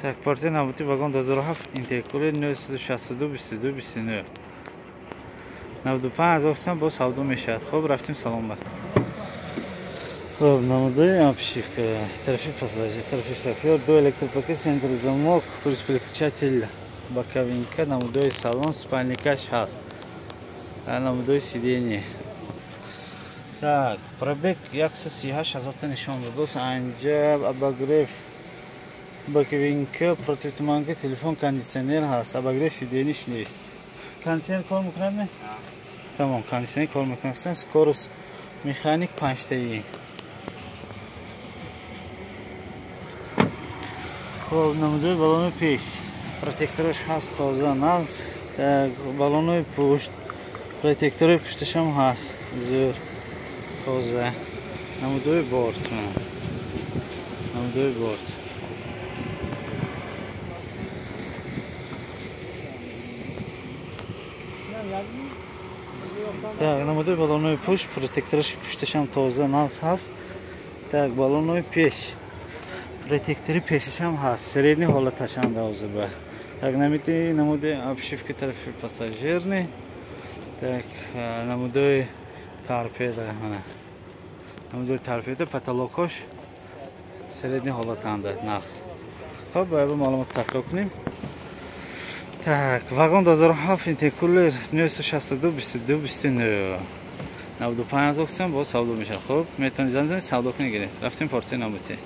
Так, партия навбати вагон 2007, интеркулер, 962 22 29, 95 ҳазор сом бо савдо мешавад. Хоб, рафтем салон ба. Хоб, намудои обшивка, тарафи пассажир, тарафи шофёр, ду электропакет, центр замок, плюс переключатель, боковинка, намудои салон, спальникаш ҳаст, намудои сиденье. Так, пробег 138 ҳазорта нишон додост. Анҷа обогрев, боковинка, противотуманка, телефон, кондитсионер ҳаст. Обогрев сиденьиш нест. Кондитсионер кор мекунад, не? Тамом, кондитсионер кор мекунад. Скорость механик панҷтаи. Хоб, намудои балони пеш, протектораш ҳаст, тоза, нағз. Так, балонои пушт, протекторои пушташам ҳаст, зӯр, тоза. Намудои борт, намудои борт. Так, намудои балонои пушт, протектораши пушташам тоза, нағз ҳаст. Так, балонои пеш, протектори пешашам ҳаст, средний ҳолаташам ҳозир. Так, намиди намуди обшивки тарафи пассажирни. Так, намудои торпеда, мана намудои торпеда, потолокош средний ҳолатанда, нағз. Хоб, бояд маълумот такрор кунем. Так, вагон 2007, интеркулер, 962 22 29, 95 ҳазор сом бо савдо мешавад. Хоб, метавонед занг занед, савдо кунед, гиред. Рафтем партияи навбатӣ.